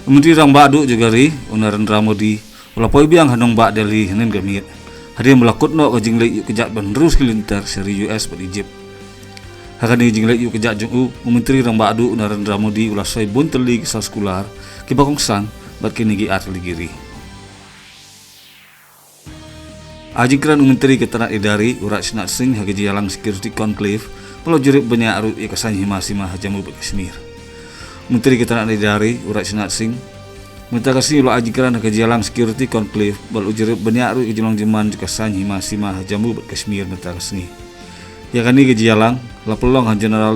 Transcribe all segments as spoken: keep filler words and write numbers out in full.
U Myntri Rangbah Duh jong ka ri, u Narendra Modi, u la poi biang ha nongbah Delhi hynnin ka miet, hadien ba la kut noh ka jingleit ïuh kjat ban hynriew sngi lynter sha ri U S bad Egypt. Ha kane ka jingleit ïuh kjat jong u, u Myntri Rangbah Duh u Narendra Modi u la soi bun tylli ki soskular kiba kongsan bad kine ki artylli ki ri. Ai jingkren u Myntri ka tnat ïada ri u Rajnath Singh ha ka jingïalang Security Conclave, ba la u jurip bniah ruh ïa ka saiñ hima sima ha Jammu bad Kashmir. U Myntri ka tnat ïada ri u Rajnath Singh mynta ka sngi u la ai jingkren ha ka jingïalang Security Conclave, ba la u jurip bniah ruh ïa ka jinglong jingman jong ka saiñ hima sima ha Jammu bad Kashmir mynta ka sngi. Ïa kane ka jingïalang la pynlong ha General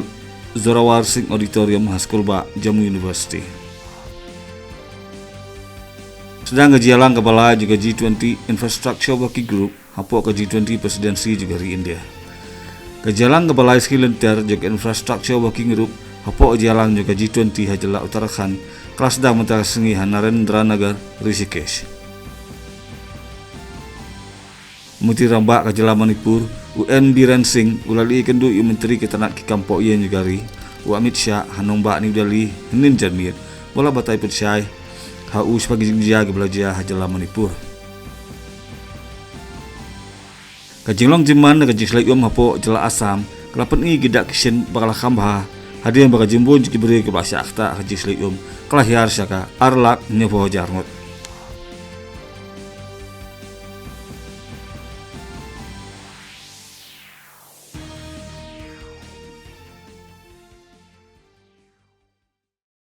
Zorawar Singh Auditorium ha Skulbah, Jammu University. Sdang ka jingïalang kaba lai jong ka G twenty Infrastructure Working Group hapoh ka G twenty Presidency jong ka ri India. Ka jingïalang kaba lai sngi lynter jong ka Infrastructure Working Group hapoh ka jingïalang jong ka G twenty ha jylla Uttarakhand ka la sdang mynta ka sngi ha Narendranagar, Rishikesh. U Myntri Rangbah ka jylla Manipur, u N Biren Singh, u la leit ïakynduh ïa u Myntri ka tnat ki kam pop ïing jong ka ri, u Amit Shah, ha nongbah New Delhi hynnin janmiet, ba la batai pynshai ha u shaphang ki jingjia kiba la jia ha jylla Manipur. Ka jinglong jingman na ka jingshlei um hapoh jylla Assam ka la pyni ki dak ki shin ba ka la kham bha, hadien ba ka jingbun jong ki briew kiba shah ktah ha ka jingshlei um ka la hiar sha ka ar lak hynñiewphew hajar ngut.